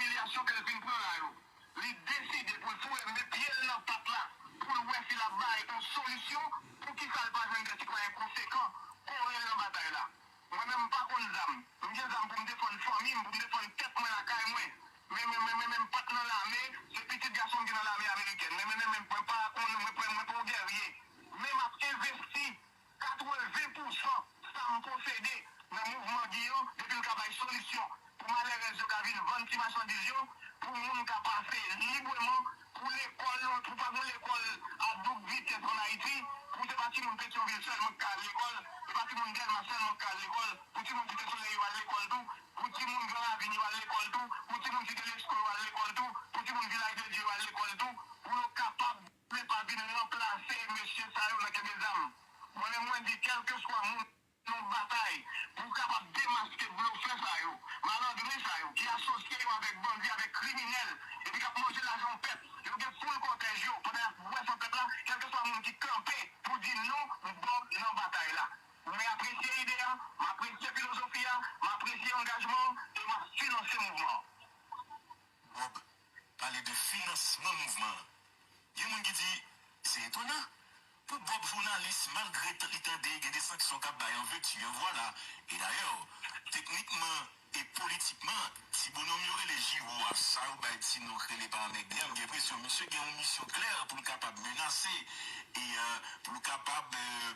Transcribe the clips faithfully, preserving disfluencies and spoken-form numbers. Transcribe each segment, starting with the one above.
Rezilyasyon ke l fin pran la yo, li deside pou l foure men pye l nan pat la, pou l wè si l ap bay yon solisyon, poukisa l pa jwenn de sitwayen konsekan kore l nan batay la? Mwen menm, m pa konn zam. M gen zam pou m defann fanmi m, pou m defann tèt mwen lakay mwen. Men, men, men, men, men m pa t nan lame, se pitit gason m ki nan lame amerikèn. Men, men, men, men mwen pa konn, mwen, mwen, mwen pa yon gèrye. Men m ap envesti katreven pousan sa m posede nan mouvman Giyon, depi l ka bay solisyon pou malèrèz yo ka vin vann ti machandiz yo, pou moun ka pase libreman, pou lekòl, pou pa gen lekòl a doub vitès ann Ayiti, pou se pa timoun Petyonvil sèlman k ka al lekòl, se pa timoun Dèlma sèlman k ka al lekòl, pou timoun Site Solèy yo al lekòl tou, pou timoun Gran Ravin yo al lekòl tou, pou timoun Site Lesko yo al lekòl tou, pou timoun Vilaj de Dye yo al lekòl tou, pou yo kapab pa vin ranplase mesye sa yo nan kenbe zam. Mwen menm mwen di, kèlkeswa moun nan batay pou w kapab demaske blofè sa yo, malandren sa yo ki asosye yo avèk bandi, avèk kriminèl, epi k ap manje lajan pèp. Yo gen foul kòtèj yo pandan y ap bwè san pèp la, kèlkeswa moun ki kanpe pou di non, m bò nan batay la. Mwen apresye ide a, m apresye filozofi a, m apresye angajman an e m ap finanse mouvman an. Bob pale de finansman mouvman an. Gen moun ki di, se etonan pou Bob jounalis, malgre t- li tande gen de sanksyon k ap bay an vèti, an vwala. E dayè, teknikman e politikman, ti bonòm yo rele Jiwo a, sa yo bay ti non k rele pa anmègde a, m gen enpresyon misye gen yon misyon klè pou l kapab menase e euh, pou l kapab euh,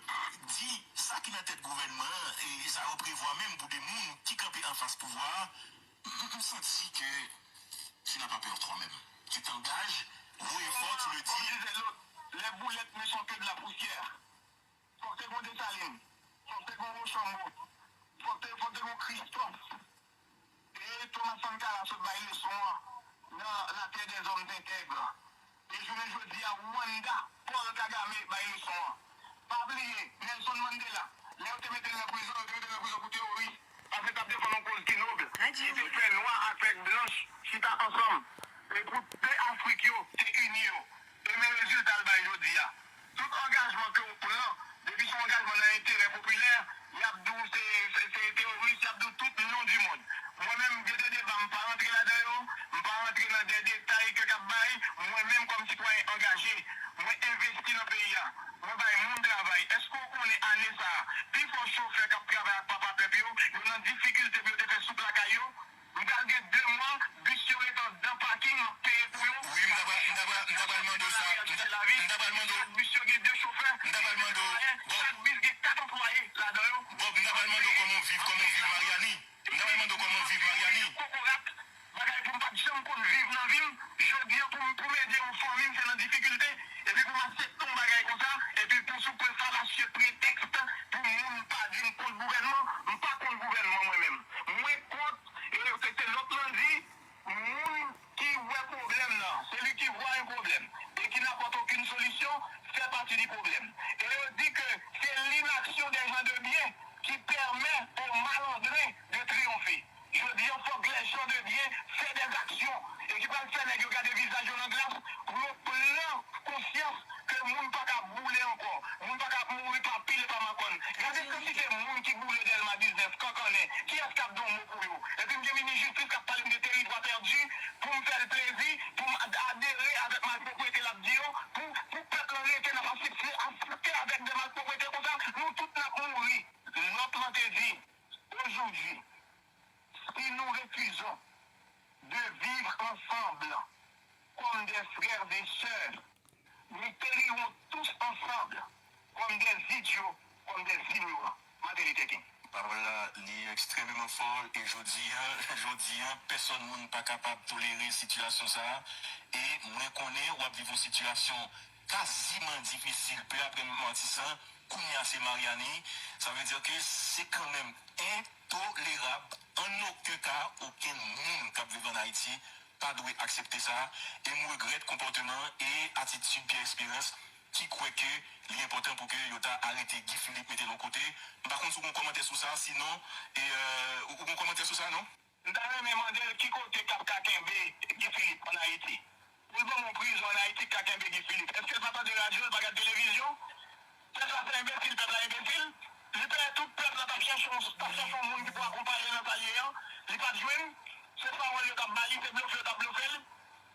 di sa ki nan tèt gouvènman an e sa yo prevwa menm pou de moun ki kanpe anfas pouvwa a. M, m, m santi ke tu n'as pas peur toi-même. Tu t'engages haut et fort, tu le dis. Kòm disait l'autre, les boulettes ne sont que de la poussière. Fòk te gon Desalin, fòk te gon Rochambeau, fòk te, fòk te gon Christophe. E Thomas Sankara sot bay leson an nan La Terre des Hommes Intègres. E jounen jodi a, Rwanda, Paul Kagame bay leson an. Pa bliye, Nelson Mandela, lè yo te mete l nan prizon, yo te mete l nan prizon pou teworis, paske l t ap defann yon koz ki nòb, ki te fè nwa ak fè blanch chita ansanm, e pou de Afrik yo te ini yo. E men rezilta l bay jodi a. Tout angajman ke w pran, depi se yon angajman nan enterè popilè, y ap di w se, se, se teworis, y ap di w tout non du monde. Mwen menm, gen de deba m pa rantre ladan yo, m pa rantre nan de detay ke k ap bay. Mwen menm kòm sitwayen angaje, mwen envesti nan peyi a. Mwen bay moun travay. Èske w konnen ane sa a, pifò chofè k ap travay ak papa pèp yo, yo nan difikilte pou yo te fè soup lakay yo? M pral gen de mwa, bis yo ret anndan paking, m ap peye pou yo. Wi, m ta pral, m ta pral, m ta pral mande w sa. M ta, m ta pral mande w. Chak bis yo gen de chofè. M ta pral mande w. Bon. Chak bis gen kat anplwaye ladan yo. Bob, m ta pral mande w kòman w viv, kòman w viv Maryani. M ta pral mande w kòman w viv Maryani. Kokorat, bagay pou m pa t janm konn viv nan vi m. Jodi a, pou m, pou m ede yon fanmi m, se nan difikilte. Epi pou m aksepte yon bagay konsa, epi pou sou pre-, falasye pretèks pou moun pa di m kont gouvènman, m pa kont gouvènman mwen menm. Mwen kont, e se, se lòt lan di, moun ki wè pwoblèm nan, celui qui voit un problème et qui n'apporte aucune solution fait partie du problème. E yo di ke se l'inaction des gens de bien qui permet aux malandrins de triompher. Jodi a, fòk les gens de bien fè des actions e ki pral fè nèg yo gade vizaj yo nan glas pou yo pran konsyans ke moun pa ka boule ankò. Moun pa ka ap mouri pa pil e pa makòn. Gade kantite moun ki boule Dèlma diznèf, kankannen. Kiyès k ap di yon mo pou yo? Epi m gen minis jistis k ap pale m de teritwa pèdi pou m fè l plezi, pou m ad- adere avèk malpwoprete l ap di yo, pou, pou pèp lan rete nan asepte, asepte avèk de malpwoprete konsa, nou tout n ap mouri. Nòt lan te di, aujourd'hui, si nous refusons de vivre ensemble comme des frères et sœurs, nous périrons tous ensemble comme des idiots, comme des ignorants. Martin Luther King. Pawòl la, li ekstrèmeman fò, e jodi a, jodi a, pèsòn moun pa kapab tolere sitiyasyon sa a. E mwen konnen w ap viv yon sitiyasyon kaziman difisil, pè a pran matisan, kounye a se Maryani. Sa vle di ke se kanmenm entolerab, an okenn ka, okenn moun k ap viv ann Ayiti pa dwe aksepte sa, e m regrèt konpòteman e atitid Pierre Espérance ki kwè ke li enpòtan pou ke yo ta arete Guy Philippe, mete l yon kote. M pa konn si w gen yon kòmantè sou sa, sinon, e, euh, ou, ou gen yon kòmantè sou sa, non? M ta renmen mande l ki kote k ap ka kenbe Guy Philippe ann Ayiti. Pou l ban m yon prizon ann Ayiti k ka kenbe Guy Philippe. Èske l pa tande radyo, l pa gad televizyon? Pèp la fè enbesil, pèp la enbesil. Li pè tout pèp la t ap chèche yon, t ap chèche yon moun ki pou akonpaye l nan sa l ye an. Li pa t jwenn. Se pawòl yo t ap ba li, se blofe yo t ap blofe l.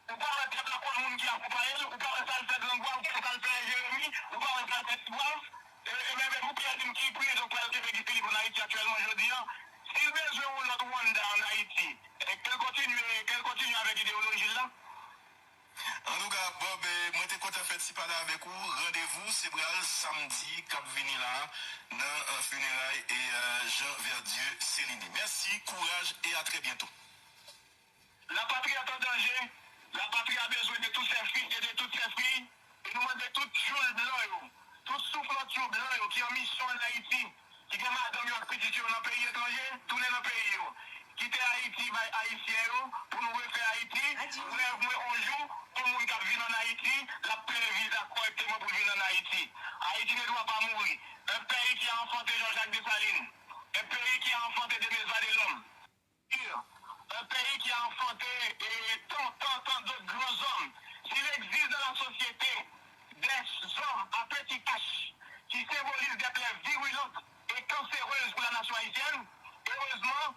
Ou pa wè pèp la konn moun ki akonpaye l, ou pa wè sa l fè Grangwav, ou pa wè sa l fè Jeremi, ou pa wè sa l fè Tibwav. E, e, men, men, pou Pyè di m ki prezon Pyè te fè Guy Philippe ann Ayiti aktyèlman jodi a. Si l bezwen yon lòt Rwanda ann Ayiti, e, ke l kontinye, ke l kontinye avèk ideyoloji l la. Antouka, Bob, eh, mwen te kontan fè ti pale avèk ou. Randevou se pral samdi k ap vini la a nan eh, fineray e eh, Jean Verdieu Céligny. Mèsi, kouraj e a trè byento. La patrie est en danger. La patrie a besoin de tous ses fils et de toutes ses filles. E nou mande tout tchoul blan yo, tout souflantchou blan yo ki an misyon ann Ayiti, ki gen madanm yo ak pitit yo nan peyi etranje, tounen nan peyi yo. Kite Ayiti bay Ayisyen yo pou nou refè Ayiti. Rèv mwen on jou, on moun k ap vin ann Ayiti, l ap peye viza kòrèkteman pou l vin ann Ayiti. Ayiti ne doit pas mourir. Un pays qui a enfanté Jean-Jacques Dessalines, un pays qui a enfanté Denis Vadelhomme, un pays qui a enfanté et tant, tant, tant d'autres grands hommes. S'il existe dans la société des hommes à petit H qui symbolisent des plaies virulentes et cancéreuses pour la nation haïtienne, heureusement,